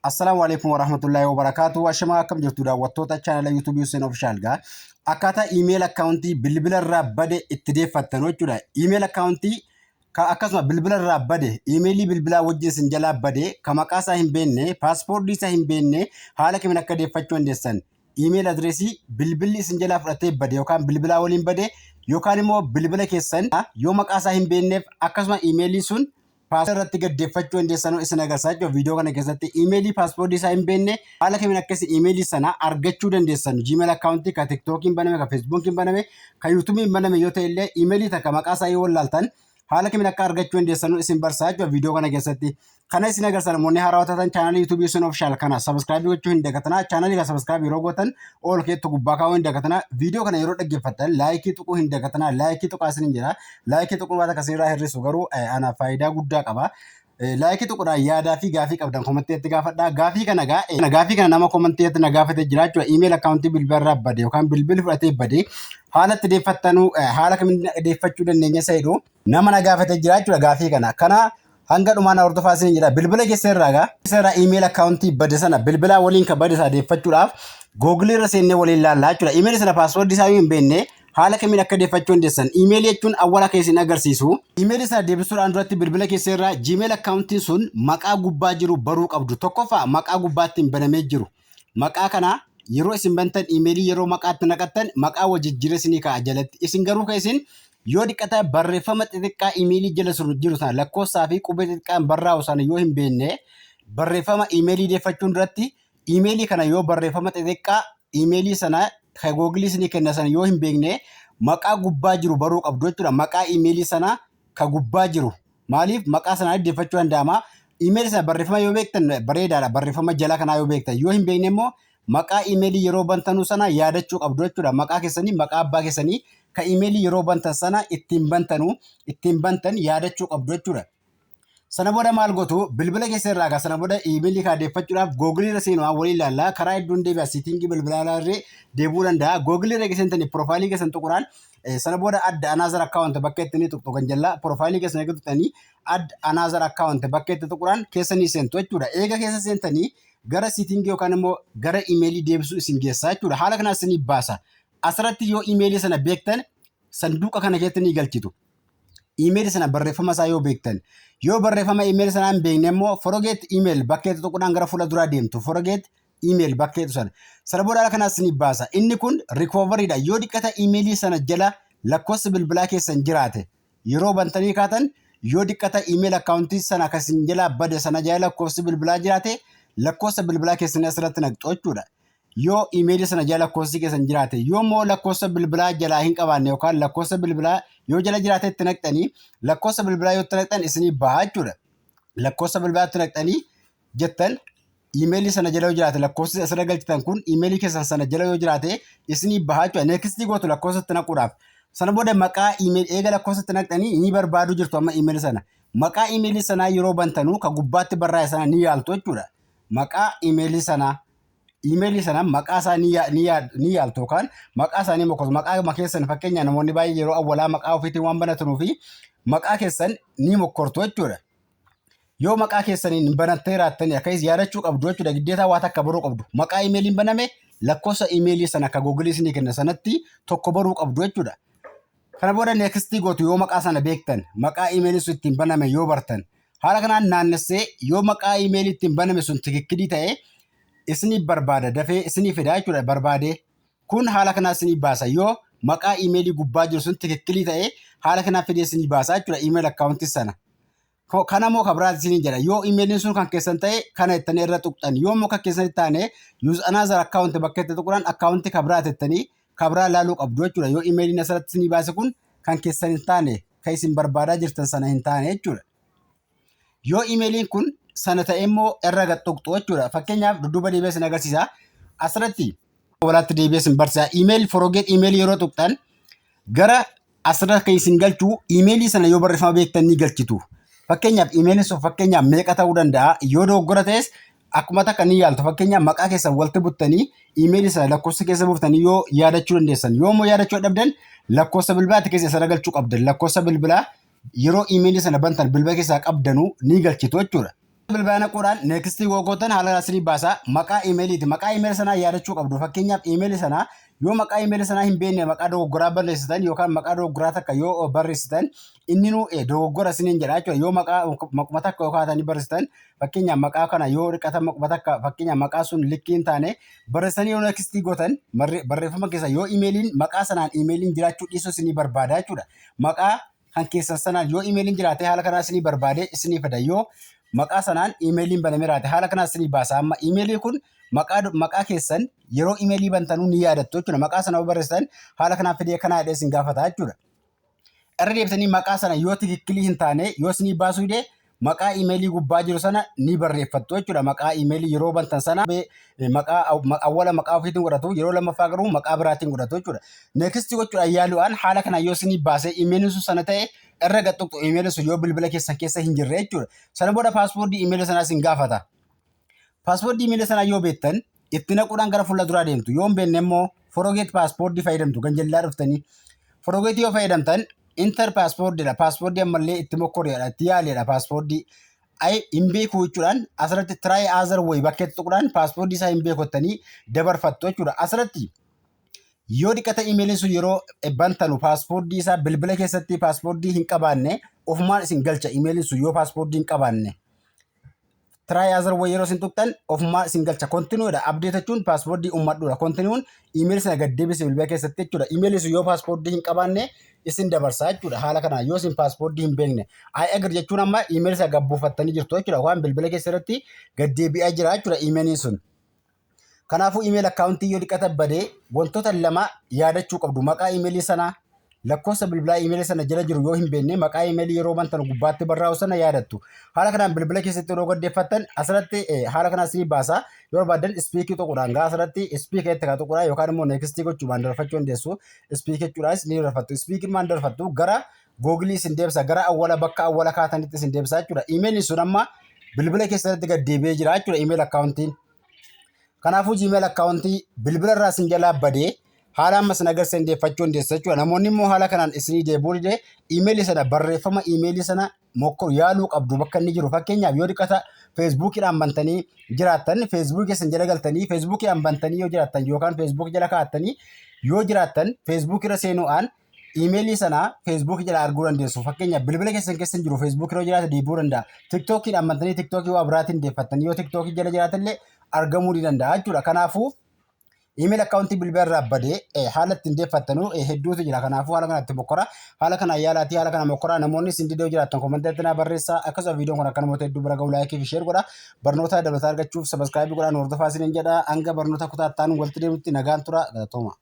Assalaamu alaikum warahmatullahi wabarakaatu. Ashamaa, akkam jirtu daawwattoota chaanala YouTube Hussein Official? Gaa akkaataa email akkaawuntii bilbila irraa bade itti deeffattan jechuudha. Email akkaawuntii ka akkasuma bilbila irraa bade, iimeelii bilbilaa wajjin isin jalaa bade, ka maqaa isaa hin beekne, paaspoortii isaa hin beekne, haala kamiin akka deeffachuu dandeessan. Email address bilbilli isin jalaa fudhatee bade yookaan bilbilaa waliin bade yookaan immoo bilbila keessan yoo maqaa isaa hin beekneef, akkasuma iimeelii sun paaspoortii irratti gaddeeffachuu dandeessan isin agarsiisa jechuudha. Viidiyoo kana keessatti iimeelii paaspoortii isaa hin beekne haala kamiin akkasii iimeelii sana argachuu dandeessan, Gmail akkaawuntii ka TikTokiin baname, ka Facebookiin baname, ka YouTubeiin baname yoo ta'e illee, iimeelii takka maqaa isaa yoo wallaaltan haala kamiin akka argachuu dandeessan isin barsiisa jechuudha viidiyoo kana keessatti. Kana isin agarsiisa. Namoonni haarawaa taatan chaanalii YouTube Hussein Official kana subscribe gochuu hin dagatanaa. Chaanalii kana subscribe yeroo gootan ol keettu gubbaa kaa'uu hin dagatanaa. Viidiyoo kana yeroo dhaggeeffattan like tuquu hin dagatanaa. Like tuqaa isin jira. Like tuquun waan akkasii irraa hir'isu garuu anaaf faayidaa guddaa qaba. Like tuquudhaan yaadaa fi gaafii qabdan commentiitti gaafadhaa. Gaafii kana gaa gaafii kana nama commentiitti na gaafate jira jechuudha. Email akkaawuntii bilbila irraa bade yookaan bilbilli fudhatee bade haala itti deeffattanuu, haala kamiin deeffachuu dandeenya isa jedhu nama na gaafate jira jechuudha gaafii kana. Kana hanga dhumaan hordofaa isin jira. Bilbila keessa irraa gaa keessa irraa email akkaawuntii bade sana, bilbilaa waliin kan bade isaa deeffachuudhaaf Google irra seennee waliin ilaallaa jechuudha. Email sana paaswoordii isaa hin beekne haala kamiin akka deeffachuu dandeessan. Email jechuun awwaala akka isin agarsiisu. Email sana deebisuudhaan duratti bilbila keessa irraa Gmail akkaawuntiin sun maqaa gubbaa jiru baruu qabdu. Tokkoffaa, maqaa gubbaatti hin banamee jiru. Maqaa kana yeroo isin bantan, iimeelii yeroo maqaatti naqattan, maqaa wajjijjiirra isinii kaa'a jalatti. Isin garuu kan isin yoo dhiqata barreeffama xixiqqaa iimeelii jala jiru sana, lakkoofsaa fi qubee xixiqqaan barraa'u sana yoo hin beekne, barreeffama iimeelii deeffachuun duratti iimeelii kana yoo barreeffama xixiqqaa iimeelii sana kan Google isinii kenna sana yoo hin beekne, maqaa gubbaa jiru baruu qabdu jechuudha. Maqaa iimeelii sana ka gubbaa jiru. Maaliif maqaa sanaa deeffachuu danda'ama? Iimeelii sana barreeffama yoo beektan bareedaadha. Barreeffama jala kanaa yoo beektan. Yoo hin beekne immoo maqaa iimeelii yeroo bantanuu sana yaadachuu qabdu jechuudha. Maqaa keessanii, maqaa abbaa keessanii ka iimeelii yeroo bantan sana ittiin bantanuu ittiin bantan yaadachuu qabdu jechuudha. Sana booda maal gootu? Bilbila keessa irraa gaa sana booda iimeelii kana deeffachuudhaaf Google irra seenuu waan waliin ilaalla. Karaa hedduun deebi'a, setting bilbilaa irra deebi'uu danda'a. Google irra seentanii profile keessan tuquudhaan sana booda add another account bakka itti ni tuqxu. Kan jallaa profile keessan eega tuqxanii, add another account bakka itti tuquudhaan keessa ni seentu jechuudha. Eega keessa seentanii gara setting yookaan immoo gara iimeelii deebisuu isin geessa jechuudha. Haala kanaan isinii baasa. Asirratti yoo iimeelii sana beektan sanduuqa kana keessatti ni galchitu. Iimeelii sana barreeffama isaa yoo beektan. Yoo barreeffama iimeelii sanaa hin beekne immoo forget email bakka itti tuquudhaan gara fuula duraa deemtu. Forget email bakka itti sana. Sana booda haala kanaas ni baasa. Inni kun recovery dha. Yoo dhiqata iimeelii sana jala lakkoofsa bilbilaa keessan jiraate, yeroo bantanii kaatan, yoo dhiqata email akkaawuntii sana akkasiin jalaa bade sana jala lakkoofsi bilbilaa jiraate, lakkoofsa bilbilaa keessanii asirratti naqxu jechuudha. Yoo iimeelii sana jala lakkoofsi keessan jiraate, yoo immoo lakkoofsa bilbilaa jalaa hin qabaanne yookaan lakkoofsa bilbilaa yoo jala jiraate itti naqxanii, lakkoofsa bilbilaa yoo itti naqxan isinii baha jechuudha. Lakkoofsa bilbilaa itti naqxanii jettan, iimeelii sana jala yoo jiraate, lakkoofsi asirra galchitan kun iimeelii keessan sana jala yoo jiraate isinii baha jechuudha. Next gootu lakkoofsa itti naquudhaaf. Sana booda maqaa iimeelii eega lakkoofsa itti naqxanii ni barbaaduu jirtu amma iimeelii sana. Maqaa iimeelii sanaa yeroo bantanuu ka gubbaatti barraa'e sana ni yaaltu jechuudha. Maqaa iimeelii sanaa, iimeelii sana maqaa isaa ni yaaltu yookaan maqaa isaanii mokosu, maqaa keessan. Fakkeenyaaf, namoonni baay'ee yeroo awwalaa maqaa ofiitiin waan banatanuu fi maqaa keessan ni mokkortu jechuudha. Yoo maqaa keessaniin banattee jiraattanii akkasii yaadachuu qabdu jechuudha. Giddeetaa waa takka baruu qabdu. Maqaa iimeeliin baname, lakkoofsa iimeelii sana akka Google isinii kenna sanatti tokko baruu qabdu jechuudha. Kana booda next gootu yoo maqaa sana beektan, maqaa iimeelii sun ittiin baname yoo bartan. Haala kanaan naannessee yoo maqaa iimeelii ittiin baname sun tikikkilii ta'e isinii barbaada, dafee isinii fida jechuudha barbaadee. Kun haala kanaa isinii baasa. Yoo maqaa iimeelii gubbaa jiru sun tikikkilii ta'e haala kanaa fidee isinii baasa jechuudha email akkaawuntii sana. Kana immoo kan biraati isinii jedha. Yoo iimeeliin sun kan keessan ta'e kana jettanii irra tuqxan. Yoo immoo kan keessan taane, use another account bakka itti tuquudhaan akkaawuntii kan biraati jettanii kan biraa ilaaluu qabdu jechuudha. Yoo iimeeliin asirratti isinii baase kun kan keessan hin taane, kan isin barbaadaa jirtan sana hin taane jechuudha. Yoo iimeeliin kun sana ta'e immoo irra gad tuqxu jechuudha. Fakkeenyaaf, dudduuba deebi'ee isin agarsiisa. Asirratti walaatti deebi'ee isin barsiisa. Email, forget email yeroo tuqxan gara asirra kan isin galchu, iimeelii sana yoo barreeffama beektan ni galchitu. Fakkeenyaaf, iimeeliin sun fakkeenyaaf meeqa ta'uu danda'a? Yoo dogoggora ta'es akkuma takka ni yaaltu. Fakkeenyaaf, maqaa keessan walitti buttanii iimeelii sana lakkoofsa keessa buuftanii yoo yaadachuu dandeessan. Yoo immoo yaadachuu dhabdan lakkoofsa bilbilaatti keessa isa galchuu qabdan. Lakkoofsa bilbilaa yeroo iimeelii sana bantan bilbila keessaa qabdanuu ni galchitu jechuudha. Bilbilaa naquudhaan next gootan haala isinii baasa. Maqaa iimeeliiti. Maqaa iimeelii sanaa yaadachuu qabdu. Fakkeenyaaf, iimeelii sanaa yoo maqaa iimeelii sanaa hin beekne, maqaa dogoggoraa barreessitan yookaan maqaa dogoggoraa takka yoo barreessitan, inni nu dogoggora isiniin jedha jechuudha. Yoo maqaa maquma takka yoo kaatanii barreessitan, fakkeenyaaf maqaa kana yoo dhiqatan maquma takka, fakkeenyaaf maqaa sun likkii hin taane barreessanii yoo next gootan, barreeffama keessa yoo iimeeliin maqaa sanaan iimeeliin jiraachuu dhiisuu isinii barbaada jechuudha. Maqaa kan keessan sanaan yoo iimeeliin jiraate, haala kanaa isinii barbaade isinii fida. Yoo maqaa sanaan iimeeliin banamee jiraate, haala kanaa isinii baasa. Amma iimeelii kun maqaa keessan yeroo iimeelii bantanuu ni yaadattu jechuudha. Maqaa sana yoo barreessitan, haala kanaan fidee kanaa jedhee isin gaafata jechuudha. Irra deebitanii maqaa sana yoo tikikkilii hin taane yoo isinii baasuu dide, maqaa iimeelii gubbaa jiru sana ni barreeffattu jechuudha. Maqaa iimeelii yeroo bantan sana maqaa awwala maqaa ofiitiin godhatu, yeroo lammaffaa garuu maqaa biraatiin godhatu jechuudha. Next gochuudhaan yaaluudhaan haala kana yoo isinii baasee iimeeliin sun sana ta'e, irra gad tuqxu, iimeeliin sun yoo bilbila keessan keessa hin jirre jechuudha. Sana booda password iimeelii sanaa isin gaafata. Password iimeelii sanaa yoo beektan, itti naquudhaan gara fuula duraa deemtu. Yoo hin beekne immoo forget password fayyadamtu ganjallaa dhuftanii. Forget yoo fayyadamtan, enter passwordiidha. Password ammallee itti mokkoreedha. Itti yaaleedha password. Ay, hin beeku jechuudhaan asirratti try other way bakkeetti tuquudhaan password isaa hin beekottanii dabarfattu jechuudha. Asirratti yoo dhiqata iimeeliin sun yeroo bantanu password isaa bilbila keessatti password hin qabaanne, ofumaan isin galcha iimeeliin sun yoo password hin qabaanne. Try other way yeroo isin tuqxan, ofumaan isin galcha. Continuedha. Update jechuun password uummadhuudha. Continueun iimeelii sana gad deebise bilbila keessatti jechuudha. Iimeelii sun yoo password hin qabaanne isin dabarsaa jechuudha. Haala kanaan yoo isin password hin beekne. I agree jechuun amma iimeelii sana gad buufattanii jirtu jechuudha. Waan bilbila keessa irratti gad deebi'aa jira jechuudha iimeeliin sun. Kanaafuu email account yoo dhiqata badee, wantoota lama yaadachuu qabdu. Maqaa iimeelii sanaa, lakkoofsa bilbilaa iimeelii sana jala jiru yoo hin beekne, maqaa iimeelii yeroo bantan gubbaatti barraa'u sana yaadattu. Haala kanaan bilbila keessatti yeroo gaddeeffattan, asirratti haala kanaan isinii baasa. Yoo barbaadan skip tuquudhaan gaa asirratti skip itti kaa tuquudhaan yookaan immoo next gochuudhaan dabarfachuu dandeessu. Skip jechuudhaanis ni dabarfattu. Skipiin dabarfattu gara Google isin deebisa, gara awwala bakka awwala kaatanitti isin deebisa jechuudha. Iimeeliin sun amma bilbila keessatti gad deebi'ee jira jechuudha email accountiin. Kanaafuu Gmail account bilbila irraa isin jalaa badee haala amma isin agarsiisan deeffachuu dandeessu jechuudha. Namoonni immoo haala kanaan isinii deebi'uu dide, iimeelii sana, barreeffama iimeelii sana mokkor yaaluu qabdu bakka inni jiru. Fakkeenyaaf, yoo dhiqata Facebookiidhaan bantanii jiraattan, Facebook keessan jala galtanii Facebookiidhaan bantanii yoo jiraattan yookaan Facebook jala kaa'attanii yoo jiraattan, Facebook irra seenuudhaan iimeelii sana Facebook jala arguu dandeessu. Fakkeenyaaf, bilbila keessan keessa hin jiru, Facebook irra jiraate deebi'uu danda'a. TikTokiidhaan bantanii TikTokii waa biraatiin deeffattanii yoo TikTokii jala jiraatellee argamuu ni danda'a jechuudha. Kanaafuu email account bilbila irraa badee haala ittiin deeffattanuu hedduutu jira. Kanaafuu haala kanatti mokkora. Haala kana yaalaatii haala kana mokkora. Namoonni isin didee jiraattan comment naa barreessaa. Akkasuma viidiyoon kun akka namoota hedduu bira gahu like fi share godha. Barnoota dabalataa argachuuf subscribe godhaa nu hordofaa isiniin jedha. Hanga barnoota kutaa itti aanu walitti deemutti nagaan tura. Galatooma.